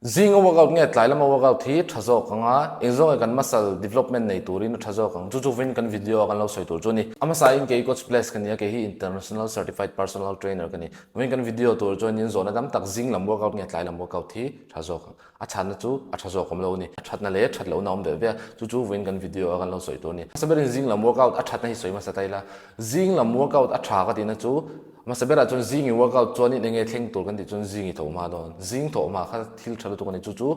Zinga workout nge tlai lama workout hi tha zawk ang a, eng zawng nge kan muscle development nei turin a tha zawk ang? Chu chu vawiin kan video a kan lo sawi tur chu a ni. A hmasa in kei Coach Bless ka ni a, kei hi International Certified Personal Trainer ka ni. Vawiin kan video tur chuanin zawhna tam tak zing lam workout nge tlai lam workout hi tha zawk ang. A chhanna chu a tha zawk awm lo a ni. A thatna leh that lohna a awm ve ve a, chu chu vawiin kan video a kan lo sawi tur a ni. Hmasa berin zing lam workout a thatna hi sawi hmasa ta ila, zing lam workout a tha ka tihna chu Hmasa berah chuan zing i workout chuan in enge thleng tur kan tih chuan zing i tho hma dawn. Zing thawh hma kha thil tha lutuk a ni. Chu chu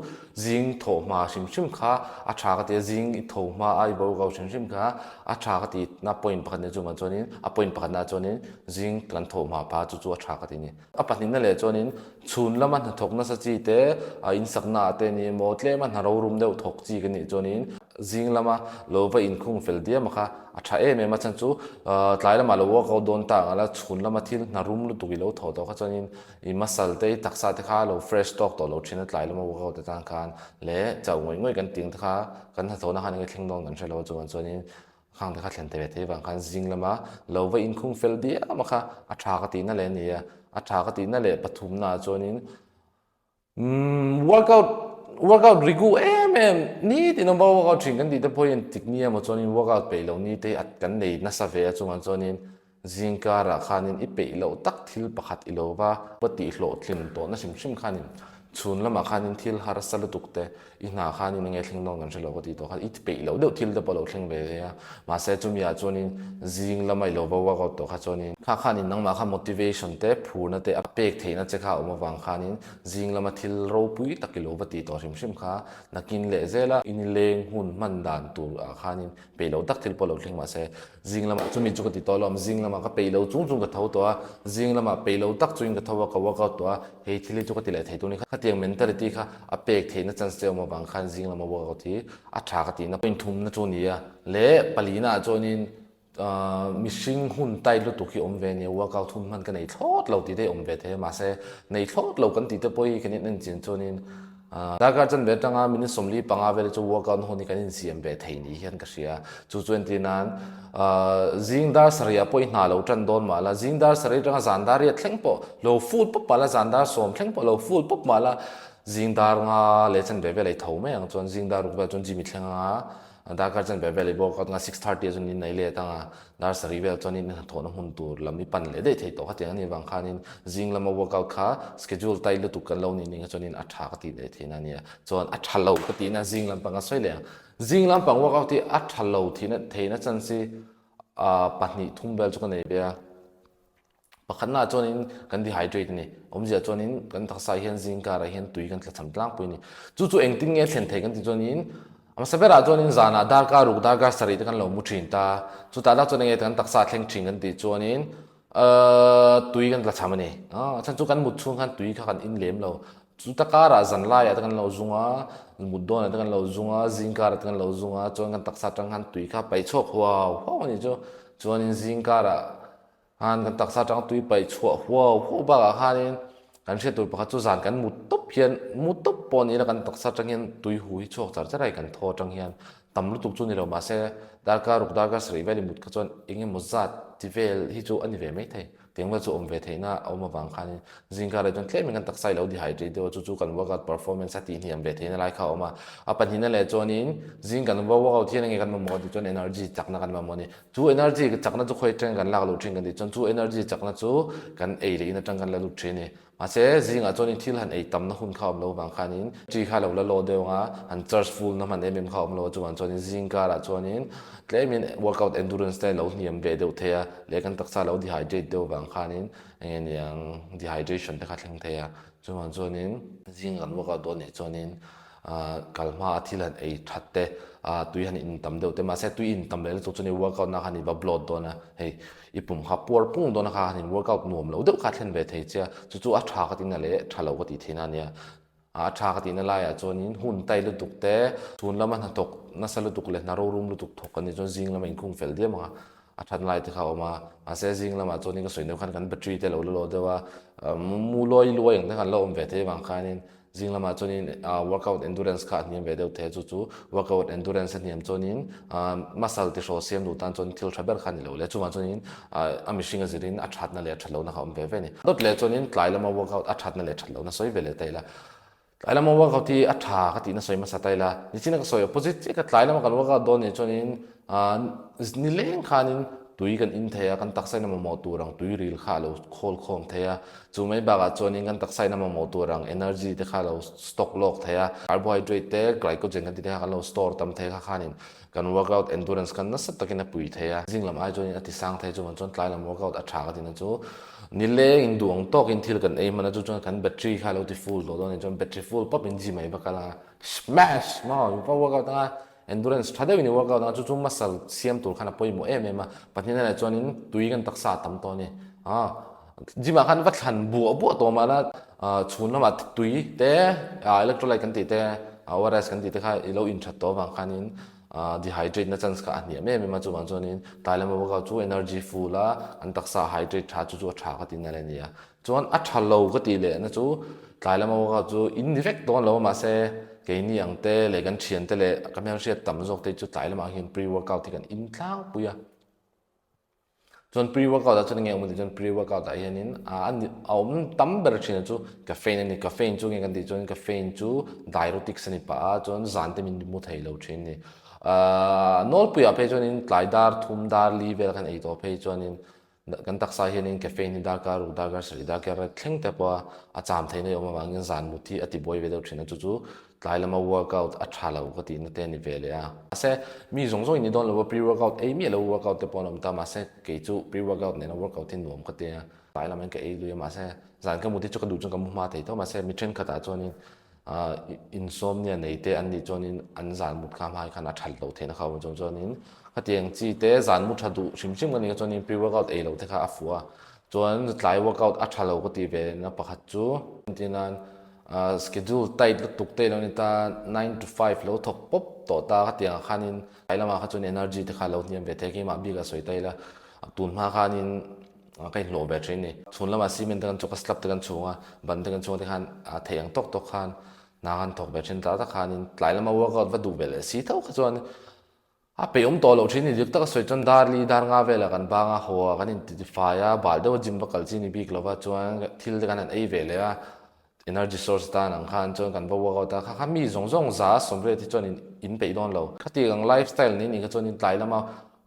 zing thawh hma hrim hrim kha a tha ka ti a, zing i tho hma a i workout hrim hrim kha a tha ka ti na point pakhat nia chuvang chuanin a point pakhat naah chuanin zing kan thawh hma pha chu chu a tha ka ti a ni. A pahnihna leh chuanin chhun lama hnathawk nasa chi te a insakna ah te ni emaw tlema hna rorum deuh thawk chi ka nih chuanin Zing lama lo va inkhung fel diam a kha a tha em em a chhan chu tlai lamah lo workout dawn ta ang a la chhun lama thil hna rum lutuk i lo thaw tawh kha chuanin i muscle te i taksa te kha lo fresh tawk tawh lo thin a tlai lama workout atan khan leh chauh ngawih ngawih kan tih ang te kha kan hnathawhna khan enge thleng dawn kan hre lo a chuan chuanin khang te kha thlen ve thei vang khan zing lama lo va inkhung fel diam a kha a tha ka tihna leh a ni a, a tha ka tihna leh pathumna ah chuanin Workout workout rigu em em nitin awm bawk a workout thin kan tih te pawh hian tik ni emaw chuanin workout peih loh ni te hi a kan nei nasa ve a chungah chuanin zingkarah khanin i peih loh tak thil pakhat i lo va va tih hlawhtlin tawhna hrim hrim khanin chhun lamah khanin thil harsa lutuk te I hna khan in enge thleng dawn kan hre lo ka tih tawh khan i peih loh deuh thil te pawh a lo thleng ve thei a, mahse chumi ah chuanin zing lama i lo va workout tawh kha chuanin kha khanin nangmah kha motivation te phurna te a pek theihna che kha a awm avang khanin zing lama thil ropui tak i lo va tih tawh hrim hrim kha nakin leh zela i nileng hun hman dan tur ah khanin peih loh tak thil pawh a lo thleng mahse zing lamah chumi chu ka ti tawh lo zing lamah ka peih lo chung chung ka tho tawh a, zing lamah peih lo tak chungin ka tho a ka workout tawh a, Hei thil hi chu ka ti leh thei tur ni kha. Khatiang mentality kha a pek theihna chance te awm avang khan zing lama workout hi a tha ka tihna point thumna chu a ni a. Leh palina ah chuanin mihring hun tight lutuk hi awm ve a nia, workout hun hman ka nei thlawt lo tih te hi awm ve thei a, mahse nei thlawt lo kan tih te pawh hi kan in en chian chuanin Darkar chanve atanga minute 45 vel hi chu workout na hun hi kan insiam ve thei ni hian ka hria. Chu chu entir nan zing dar sarih ah pawh i hna lo tan dawn mah la, zing dar sarih atanga zan dar riat thleng pawh lo full pawp mah la, zan dar sawm thleng pawh lo full pawp mah la, zing dar nga leh chanve vel ei tho mai ang chuan zing dar ruk vel chuan gym i thleng anga darkar chanve vel i workout anga 6:30 ah chuan in nei let anga Dar sarih vel chuanin i hnathawhna hmun tur lam i pan leh daih thei tawh kha tiang a nih avang khanin zing lama workout kha schedule tight lutuk kan lo nih ning kha chuanin a tha ka tih leh theihna a nia. Chuan a tha lo ka tihna zing lampang a sawi leh ang. Zing lampang workout hi a tha lo thihna theihna chance hi pahnih thum vel chu ka nei ve a. Pakhatnaah chuanin kan dehydrate a ni. Awmzia chuanin kan taksa hian zing karah hian tui kan tlachham tlangpui a ni. Chu chu engtin nge thlen thei kan tih chuanin a hmasa berah chuanin zanah darkar ruk darkar sarih te kan lo mu thin ta. Chutah tak chuan enge kan taksa thleng thin kan tih chuanin tui kan tlachham a ni. A chhan chu kan mut chhung khan tui kha kan in lem lo. Chuta karah zan laiah te kan lo zung a, mut dawnah te kan lo zung a, zing karah te kan lo zung a, chuan kan taksa atang khan tui kha paih chhuak huau huau a ni chu. Chuanin zing karah Khan kan taksa atanga tui paih chhuah huau huau bakah khanin kan hriat tur pakhat chu zan kan mut tawp hian mut tawp pawh ni ila kan taksa atang hian tui hu hi chhuak char char a kan thaw atang hian tam lutuk chu ni lo mahse darkar ruk darkar sarih vel i mut kha chuan eng emaw zat ti vel hi chu a ni ve mai thei tiang vel chu awm ve theihna a awm avang khanin zingkar leh chuan tlemin kan taksa i lo dehydrate deuh a chu chu kan workout performance a tihhniam ve theihna lai kha a awm a a pahnihna leh chuanin zing kan workout hian enge kan mamawh tih chuan energy chakna kan mamawh a ni. Chu energy chakna chu khawi atangin kan lak loh thin kan tih chuan chu energy chakna chu kan ei leh in atang kan la lut thin a ni. Mahse zingah chuanin thil han ei tamna hun kha a awm lo vang khanin chi kha lo la law deuh ang a, han charge full na hman em em kha a awm lo a, chuvang chuanin zing karah chuanin tlemin workout endurance te lo hniam ve deuh thei a, leh kan taksa lo dehydrate deuh vang khanin eng nge niang dehydration te kha thleng thei a, chuvang chuanin zing kan workout dawn nih chuanin Kal hma a thil han ei that te, tui han in tam deuh te, mahse tui in tam leh lutuk chuan i workout na khan i va bloat dawn a, hei i pum kha puar pung dawn a kha han in workout nuam lo deuh kha a thlen ve thei che a, chu chu a tha ka tihna leh tha lo ka tih theihna a nia. A tha ka tihna laiah chuanin hun tai lutuk te, chhun lama hnathawk nasa lutuk leh hna rorum lutuk thawk kan nih chuan zing lama inkhung fel diam ang a, a that lai te kha a awm a, mahse zing lamah chuanin ka sawi deuh khan kan battery te a lo la lo deuh a, mu luai luai ang te khan la awm ve thei avang khanin Zing lamah chuanin workout endurance kha a hniam ve deuh thei a, chu chu workout endurance a hniam chuanin muscle tihrawl siam duh tan chuan thil tha ber kha a ni lo le. Chuvang chuanin a mihring a zirin a thatna leh a that lohna kha a awm ve ve a ni. Dawt leh chuanin tlai lama workout a thatna leh that lohna sawi ve leh ta ila. Tlai lama workout hi a tha ka tihna sawi hmasa ta ila, nichina ka sawi opposite chiah kha tlai lama kan workout dawn nih chuanin nileng khanin tui kan in thei a, kan taksa in a mamawh tur ang tui ril kha a lo khawl khawm thei a, chu mai bakah chuanin kan taksa in a mamawh tur ang energy te kha a lo stock lawk thei a, carbohydrate te glycogen kan tih te kha kan lo store tam thei kha khanin kan workout endurance kha nasa takin a pui thei a, zing lam ai chuanin a ti sang thei chuvang chuan tlai lam workout a tha ka tihna chu nileng in duh ang tawkin thil kan ei hman a chu chuan kan battery kha a lo ti full tawh dawn a ni chuan battery full pawp in gym ah i va kal a smash maw i va workout anga endurance tha deuhin i workout anga chu chu muscle siam tur khan a pawimawh em em a pahnihna leh chuanin tui kan taksa a tam tawh a ni ah gym ah khan va thlan buah buah tawh mahna chhun lamah tui te electrolyte kan tih te ORS kan tih te kha i lo inthat tawh avang khanin dehydrate na chance kha a hniam em em a chuvang chuanin tlai lama workout chu energy full a an taksa hydrate tha chu chu a tha ka ti nalh a ni a chuan a tha lo ka tih leh na chu tlai lama workout chu in ni vek dawn lo a mahse keini ang te leh kan thian te leh ka hmelhriat tam zawk te chu tlai lamah hian pre workout hi kan in tlangpui a. Chuan pre-workout ah chuan enge awm a tih chuan pre-workout ah hianin a awm tam ber thin chu caffeine a ni. Caffeine chu enge kan tih chuan caffeine chu diuretics a ni pah a, chuan zan te min mu thei lo thin a ni. Ahh nawlpuiah phei chuanin tlai dar thum dar li vel khan ei tawh phei chuanin kan taksa hianin caffeine hi darkar ruk darkar sarih darkar riat thleng te pawha a cham theihna i awm avangin zan mut hi a tibuai ve deuh thin a, chu chu Tlai lama workout a tha lo ka tihna te a ni ve leh a. Mahse, mi zawng zawng in ni dawn lo a, pre-workout ei miah lo workout te pawh an awm ta, mahse kei chu pre-workout nena workout hi nuam ka ti a. Tlai lam hian ka ei lui a, mahse zan ka mut hi chu ka duh chuan ka mu hma thei tho, mahse mi thenkhatah chuanin insomnia nei te an nih chuanin an zan mut kha hmai khan a that loh theihna kha a awm chuang chuanin khatiang chi te zan mu tha duh hrim hrim ka nih kha chuanin pre-workout ei lo te kha a fuh a. Chuan tlai workout a tha lo ka tih ve na pakhat chu entirnan Schedule tight lutuk te ilo ni ta, 9 to 5 lo thawk pawp tawh ta ka tiang ah khanin tlai lamah kha chuan energy te kha lo hniam ve thei keimah bik a sawi ta ila tun hma khanin ka inhlawh ve thin a ni. Chhun lamah cement te kan chawk a, slab te kan chhung a, ban te kan chhung a te khan theih ang tawk tawk khan hna kan thawk ve thin ta tak khanin tlai lama workout va duh ve leh si tho kha chuan A peihawm tawh loh thin ni dik taka sawi chuan dar li dar nga velah kan bang a, haw ah kan intifai a, bal deuha gym va kal chi ni bik lova chuan thil te kan han ei ve leh a, energy source atan ang khan chuan kan va workout a, kha kha mi zawng zawng za sawmriat hi chuan in peih dawn lo. Khati ang lifestyle nei nih kha chuan in tlai lama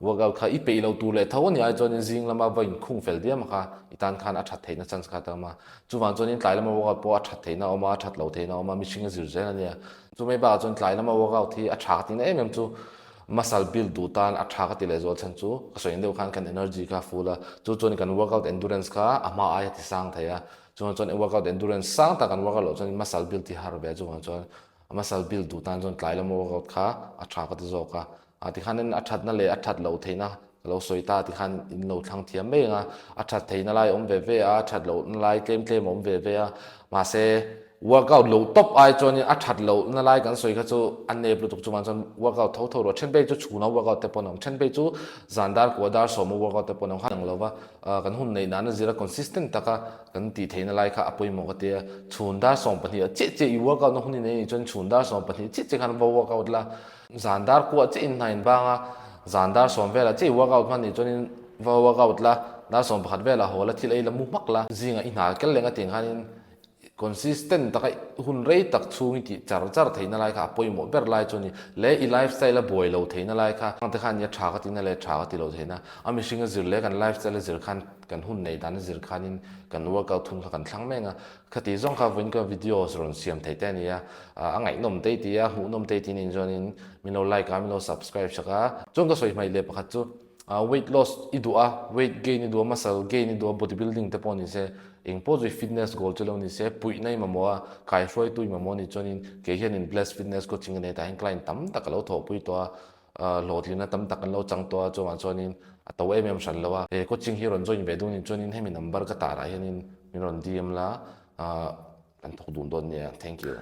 workout kha i peih lo tur leh tho a ni ai chuan in zing lama va inkhung fel diam a kha i tan khan a that theihna chance kha a tam a. Chuvang chuan in tlai lama workout pawh a that theihna a awm a, a that loh theihna a awm a, mihring a zir zel a nia. Chumai bakah chuan tlai lama workout hi a tha ka tihna em em chu muscle build duh tan a tha ka ti leh zual chhan chu ka sawi deuh khan kan energy kha a full a, chu chuan kan workout endurance kha a hma aia ti sang thei a, chuvang chuan workout endurance sang tak kan workout loh chuan muscle build hi har ve a, chuvang chuan muscle build duh tan chuan tlai lama workout kha a tha ka ti zawk a. A tikhanin a thatna leh a that loh theihna ka lo sawi ta tikhan in lo thlang thiam mai ang a, a that theihna lai awm ve ve a, a that lohna lai tlem tlem a awm ve ve a, mahse workout loh tawp ai chuanin a that lohna lai kan sawi kha chu a nep lutuk chuvang chuan workout tho tho rawh, then phei chu chhuna workout te pawh an awm, then phei chu zan dar kua dar sawma workout te pawh an awm kha ang lova kan hun neih nana zira consistent taka kan tih theihna lai kha a pawimawh ka ti a, chhun dar 12 ah chiah chiah i workout na hun i nei anih chuan chhun dar 12 chiah chiah khan va workout la. Zan dar kuah chiah in hna in bang a, zan dar sawm velah chiah i workout hman nih chuanin va workout la, dar 11 velah haw la thil ei la mu hmak la, zingah i hna kel leng a tih ang khanin consistent taka hun rei tak chhung i tih char char theihna lai kha a pawimawh ber lai chu a ni. Le i lifestyle a buai lo theihna lai kha te khan nia tha ka tihna leh tha ka ti lo theihna, a mihring a zir leh kan lifestyle a zir khan kan hun nei dan a zir khanin kan workout hun kha kan thlang mek a, Khati zawng kha vawiin ka videos rawn siam theih te a ni a, a ngaihnawm te i ti a, hmuhnawm te i ti nen chuanin min lo like a, min lo subscribe sak a. Chuan ka sawi hmaih leh pakhat chu weight loss i duh a, weight gain i duh a, muscle gain i duh a, body building te pawh ni se, eng pawh chu i fitness goal chu lo ni se, puihna i mamawh a, kaihruaitu i mamawh a nih chuanin kei hianin Bless Fitness Coaching a nei tah hian client tam tak ka lo thawhpui tawh a, hlawhtlinna tam tak an lo chang tawh a, chuvang chuanin a to em em hran lo a, he coaching hi rawn join ve duh nih chuanin hemi number ka tarah hianin min rawn DM la, kan thawk dun dawn nia, thank you.